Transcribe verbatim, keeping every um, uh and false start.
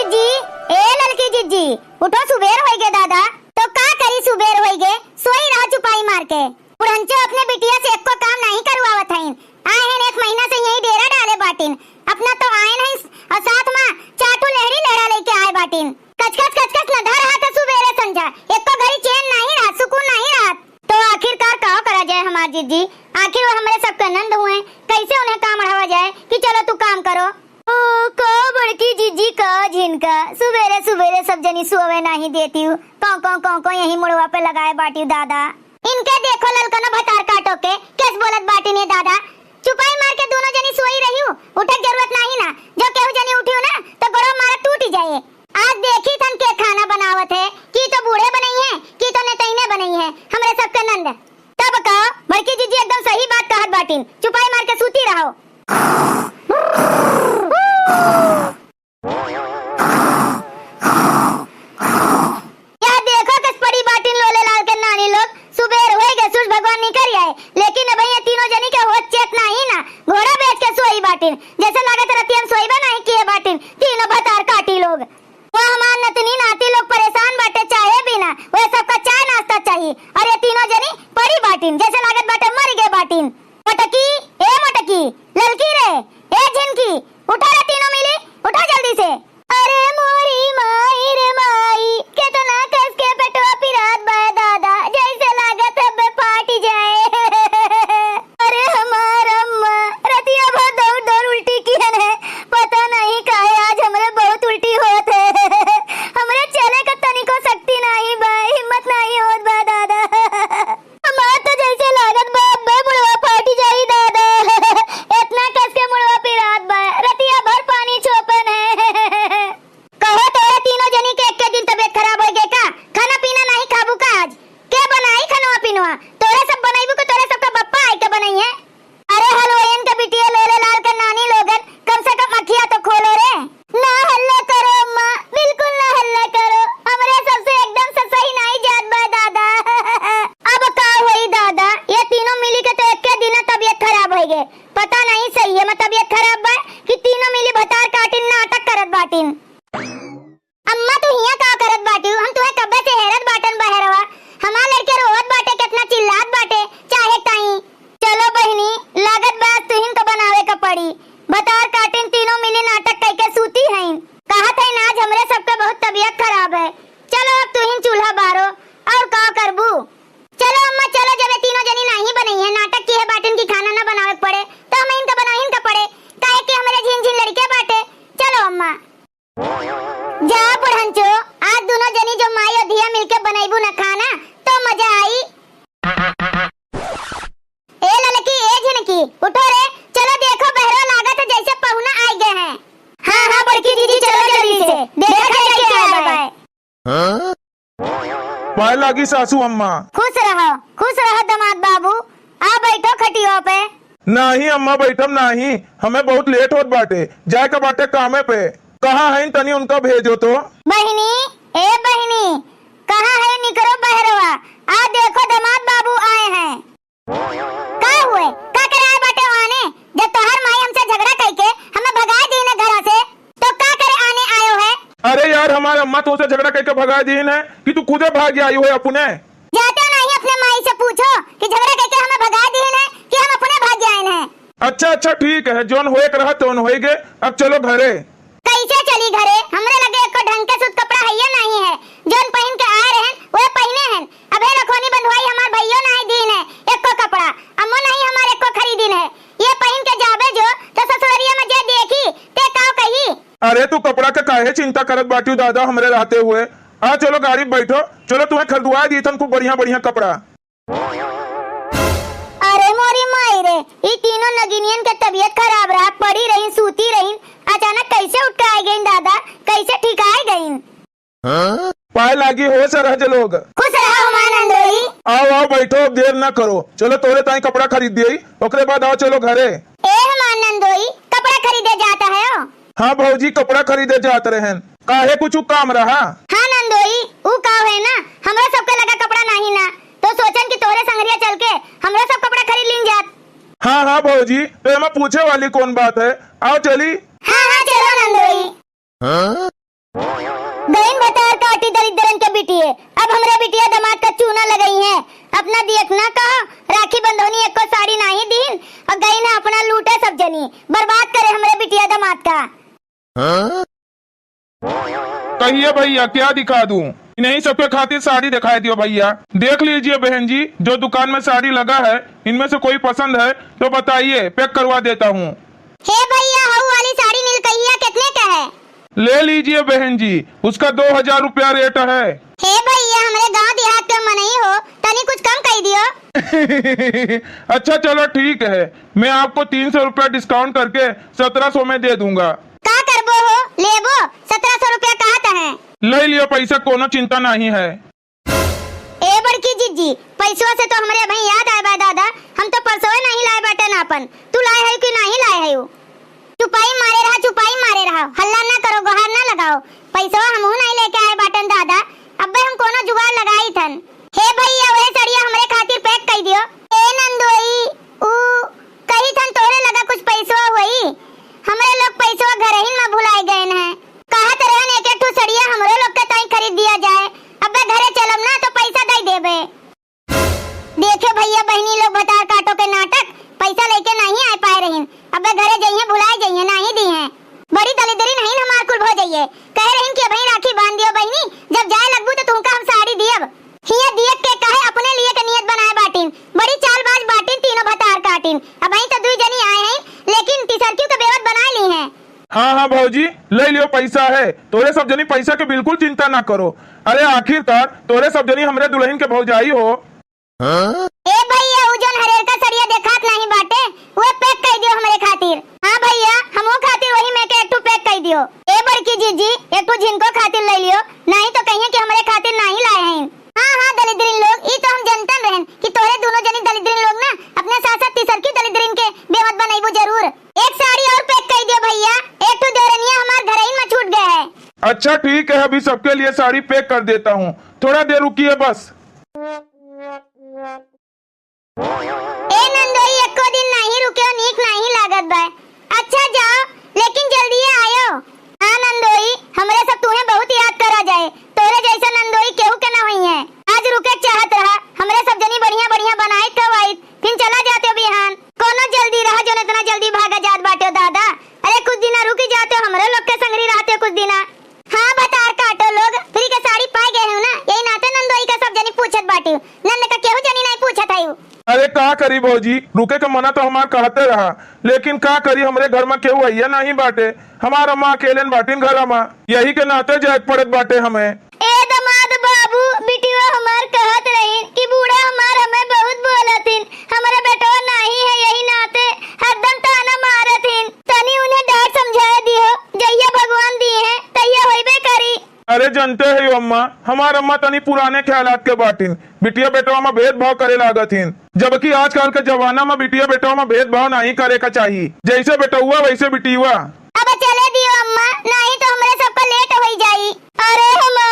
जी, ए ललकी जिज्जी, उठो, सुबेर होइगे दादा। तो का करी, सुबेर होइगे, सोई रहा चुपाई मार के। बुढ़ंचो अपने बिटिया से एको काम नाहीं करवावत हईन। आए हैं एक महीना से यहीं डेरा डाले बाटिन। अपना तो आए नहीं और साथ मा चार ठो लेहड़ी लेहड़ा लेके आए बाटिन। कचकच कचकच न धर हाथ सुबेरे संझा। एको घड़ी चैन नाहीं रहत, सुकून नाहीं रहत। तो आखिरकार का करा जाए हमार जिज्जी? आखिर वो हमरे सबके नंद हुए, कैसे उन्हें काम अढ़ावा जाए कि चलो तू काम करो? ओ, का बड़की जिज्जी, का झिनका, सुबेरे सुबेरे सब जनी सोवे नाहीं देतिउ। कौं, कौं, कौं, कौं यही मुड़वा पे लगाए बाटिउ दादा। इनके देखो ललकनो भतार काटो के, केस बोलत बाटिन ये दादा। चुपाई मार के दोनों जनी सोई रहिउ, उठे के जरूरत नाहीं ना। जो केहू जनी उठिउ ना, तो गोड़वा मारा टूट जाए। आज देखी थन के खाना बनावत है, कि तो बूढ़े बनई है, कि तो नेतईने बनई है, हमरे सबके नंद। तब का, बड़की जिज्जी एकदम सही बात कहत बाटिन, चुपाई मार के सूती रहो। यह देखो कस पड़ी बाटिन लोले लाल के नानी लोग, सुबेर होइगे, सूरज भगवान निकल आए, लेकिन अब ये तीनों जनी के होत चेत नाहीं ना, घोड़ा बेच के सोई बाटिन, जैसे लागत रतिया में सोईबे नाहीं किए बाटिन, तीनों भतार काटी लोग। वो हमार नतनी नाती लोग परेशान बाटे चाहे बिना, वो सबका चाय नाश्ता चाही, और ये तीनों जनी पड़ी बाटिन, जैसे लागत बाटे मरी गए बाटिन। मोटकी, ए मोटकी, ललकी रे, ए झिनकी, उठा रे तीनों मिली, उठा जल्दी से। अरे मोरी माई रे माई, केतना कस के पेटवा पिरात बा दादा, जैसे लागत हबे फाट जाए। अरे हमार अम्मा, रतिया भर दौड़ दौड़ उल्टी किहन है, पता नहीं काहे आज हमरे बहुत उल्टी होत है। हमरे चले का तनिको शक्ति नाहीं बा, हिम्मत नाहीं होत बा दादा। हमार तो जैसे लागत बा, अब्बे मुड़वा फाटी जाई दादा। एतना कस के मुड़वा पिरात बा, रतिया भर पानी छोपन है। कहो तोरे तीनों जनी के एक्के दिन तबियत खराब होइगे का? खाना पीना नाहीं खाबू का आज? के बनाई खनवा पीनवा? तोरे सब बनइबू के तोरे सबका बप्पा आइके बनइहे? अरे हलवाइन के बिटिया लोले लाल के नानी लोगन, कम से कम अखिया तो खोलो रे। ना हल्ला करो अम्मा, बिल्कुल ना हल्ला करो। हमरे सबसे एकदम से सही नाहीं जात बा दादा। अब का होई दादा, ये तीनों मिली के तो एक्के दिन तबियत खराब होइगे। पता नाहीं सही है, मतलब तबियत खराब बा कि तीनों मिली भतार काटिन नाटक करत बाटिन। अम्मा, तू हियां का करत बाटिउ? हम तुहे कब्बे से हेरत बाटन बहरवा। हमार लड़के रोवत बाटे, केतना चिल्लात बाटे, चाहे ताई। चलो बहिनी, लागत बा आज तुहिन का बनावे का पड़ी। भतार काटिन तीनों मिली नाटक कइके सूती हईन। कहत हईन आज हमरे सबके बहुत तबियत खराब है। चलो अब तुहिन चूल्हा बारो, और का करबू? चलो अम्मा, चलो, जब ये तीनों जनी नाहीं बनइहे, नाटक किहे बाटिन की खाना ना बनावे के पड़े, तो हम इनका बनाहिन का पड़े, काहे कि हमरे झिन झिन लड़के बाटे। चलो अम्मा। जा बुढ़ंचो, आज दुनो जनी जो माई और धिया मिलके बनइबू न खाना, तो मजा आई। ए ललकी, ए झिनकी, उठो रे, चलो देखो बहरो लागत है जैसे पहुना आइ गए हैं। हाँ, हाँ, बड़की दीदी, चलो जल्दी से, देखा जाए क्या है। पाए लागी सासू अम्मा। खुश रहो, खुश रहो दामाद बाबू। आ बैठो खटियो पे। नाहीं अम्मा, बैठम नाहीं, हमें बहुत लेट होत बाटे, जाए के बाटे कामे पे। कहाँ हईन, तनी उनका भेजो तो। बहिनी, ए बहिनी, कहाँ है निकरो बहरवा? आ देखो दामाद बाबू आए हैं। का हुए? का करे आए बाटे आने? जब तोहार माई हमसे झगड़ा कइके हमें भगाए दीन है घरा से, तो का करे आने आयो है? अरे यार, हमार अम्मा तुमसे झगड़ा कइके भगाए दीन है कि तू खुदे भाग आई हो अपने? जाते नहीं अपने माई से पूछो कि झगड़ा कइके हमें भगाए दीन है कि हम अपने भाग आए हैं। अच्छा, अच्छा, ठीक है, जौन होए के रहा तौन होइगे, अब चलो घरे। कैसे चली घरे? हमरे लगे एको ढंग के सूत कपड़ा हइये नाहीं है। जौन पहिन के आए रहन, वह पहिने हन। अबे लखोनी बंधुआई हमार भइयो नाहीं दीन है एको कपड़ा, अम्मो नाहीं हमार एको खरीदीन है। ये पहिन के जाबे जो, तो ससुररिया में जे देखी, ते काव कही? अरे, तू कपड़ा के काहे चिंता करत बाटियो दादा, हमरे रहते हुए? आ, चलो गाड़ी में बैठो, चलो तुम्हें खरीदवा दीथन खूब बढ़िया बढ़िया कपड़ा। अरे मोरी माई रे, ई तीनों नगिनियन के तबियत खराब रहा, पड़ी रही, सूती रही, अचानक कैसे उठ के आ गईन दादा, कैसे ठीक आ गईन? पाए लागी हो सरहज लोग। खुश रहो हमार नंदोई। आओ, आओ, बैठो, अब देर ना करो। चलो, तोरे ताई कपड़ा खरीद दिए, ओकरे बाद आओ, चलो घरे। ए हमार नंदोई, कपड़ा खरीदे जात है हो? हाँ भौजी, कपड़ा खरीदे जात रहन। काहे, कुछ काम रहा? हाँ नंदोई, ऊ का है ना, हमरा सबके लगा कपड़ा नहीं ना, तो सोचन कि तोहरे संगरिया चल के हमरा सब कपड़ा खरीद लीन जात। हाँ, हाँ भौजी, तो एमा पूछे वाली कौन बात है, आओ चली। हाँ, हाँ, चलो नंदोई। हाँ? पिटिए, अब हमरे बिटिया दामाद का चूना लगइहैं। अपना दियक ना कहो, राखी बंधौनी एक्को साड़ी नाहीं दीन और गइन है अपना लूटे सब जनी, बर्बाद करे हमरे बिटिया दामाद का। कहिए भइया, क्या दिखा दूं? इन्हीं सबके खातिर साड़ी दिखाई दियो भइया। देख लीजिए बहन जी, जो दुकान में साड़ी लगा है, इनमें से कोई पसंद है तो बताइए, पैक करवा देता हूँ। हे भइया, हऊ वाली साड़ी नीलकहिया कितने का है? ले लीजिए बहन जी, उसका दो हजार रुपया रेट है। हे भइया, हमरे गांव देहात के मनई हो, तनी कुछ कम कइ दियो। अच्छा चलो ठीक है, मैं आपको तीन सौ रुपया डिस्काउंट करके सत्रह सौ में दे दूंगा। का करबो हो, लेबो? सत्रह सौ रुपया कहत है। ले लियो पैसा, कोनो चिंता नहीं है। ए बड़की जिज्जी, पैसवा से तो हमरे अबहीं याद आए बा दादा, हम तो परसवे नाहीं लाए बाटेन आपन। तू लाए है कि नाहीं लाए है? चुपाई मारे रहा, चुपाई मारे रहा, हल्ला ना करो, गोहार ना लगाओ। पैसवा हमहू नाहीं लेके आए बाटेन दादा, अब्बे हम कोनो जुगाड़ लगाई थन। हे भइया, वह सड़िया हमरे खातिर पैक कइ दियो। ए नंदोई, ऊ कही थन तोहरे लगा कुछ पैसवा होई, हमरे लोग पैसवा घरहिन में भुलाए गएन हैं। कहत रहन एक एक ठो सड़िया हमरो लोग के ताई खरीद दिया जाए। अब्बे घरे चलब ना तो पैसा दइ देबे। देखे भइया बहिनी लोग भतार काटो के नाटक, पैसा लेके नाहीं आए पाए रहिन। अब्बे घरे जइहें भुलाए जइहें, नाहीं दीहें। बड़ी दलिद्री नहीं हमार कुल भो जइए। कहे रहिन कि अबहीं राखी बांध दियो बहिनी, जब जाए लगबू तो तुमका हम साड़ी दियब। हिया दियक के कहे अपने लिए के नियत बनाए बाटिन। बड़ी चालबाज बाटिन तीनों भतार काटिन। अबहीं तो दुई जनी आए हैं, लेकिन तीसरकियों के बेवत बनाए ली हैं। हाँ, हाँ भौजी, ले लियो, पैसा है। तोरे सब जनी पैसा के बिल्कुल चिंता ना करो। अरे आखिरकार तोरे सब जनी हमरे दुल्हन के भौजाई हो। ए भइया, उ जौन हरेरका सड़िया देखात नाहीं बाटे, उहे पैक कइ दियो हमरे खातिर। हाँ भइया, हमहू खातिर वही में के एक ठो पैक कइ दियो। ए बड़की जीजी, एक ठो झिनको खातिर ले लियो, नाहीं तो कहिए कि हमरे खातिर नाहीं लाए हैं। हाँ, हाँ, दलिद्रिन लोग, ई तो हम जनतन रहन कि तोहरे दोनों जनी दलिद्रिन लोग ना अपने साथ साथ तीसरकी दलिद्रिन के बेवत बनइबू जरूर। एक साड़ी और पैक कइ दियो भइया, एक ठो देवरनिया हमार घरइन में छूट गए है। अच्छा ठीक है, अभी सबके लिए साड़ी पैक कर देता हूँ, थोड़ा देर रुकिए बस। ए नंदोई, एको दिन नाहीं रुक्यो, नीक नाहीं लागत बा। अच्छा जाओ, लेकिन जल्दिए आयो। हाँ नंदोई, हमरे सब तुहें बहुत याद करा जाए। तोरे जैसा नंदोई केहू के ना होइहैं। आज रुके चाहत रहा, हमरे सब जनी बढ़िया बढ़िया बनाइत खवाइत, फिर चला जाते बिहान। कोनो जल्दी रहा, जौन इतना जल्दी भागा जात बाटे दादा। अरे कुछ दिना रुकी जाते, हमरे लोग के संगरी रहते कुछ दिना। हाँ, भतार काटो लोग, फ्री के साड़ी पाए गए हो ना, यही नाते नंदोई का सब जनी पूछत बाटी, नंद का केहू जनी नहीं पूछत है। अरे का करी भौजी, रुके के मना तो हमार कहते रहा, लेकिन का करी, हमरे घर में केहू अइया नहीं बाटे, हमार अम्मा अकेले न बाटिन घर में, यही के नाते जाए के पड़त बाटे हमें। ए दमाद बाबू, बिटिया हमार कहत रही कि बूढ़ा हमार हमें बहुत बोलत हिन, हमारा बेटवा नहीं है, यही नाते हरदम ताना मारत हिन। तनी उन्हें डांट समझाए दियो, जहिया भगवान दी है, तहिया होइबे करी। अरे जनते है अम्मा, हमार अम्मा तनी पुराने ख्यालात के बाटिन, बिटिया बेटवा में भेदभाव करे लागत हिन, जबकि आजकल के जमाना में बिटिया बेटवा में भेदभाव नहीं करे का चाही, जैसे बेटउआ वैसे बिटिया। अब चले दियो अम्मा, नहीं तो हमरे सबका लेट होई जाई। अरे हमार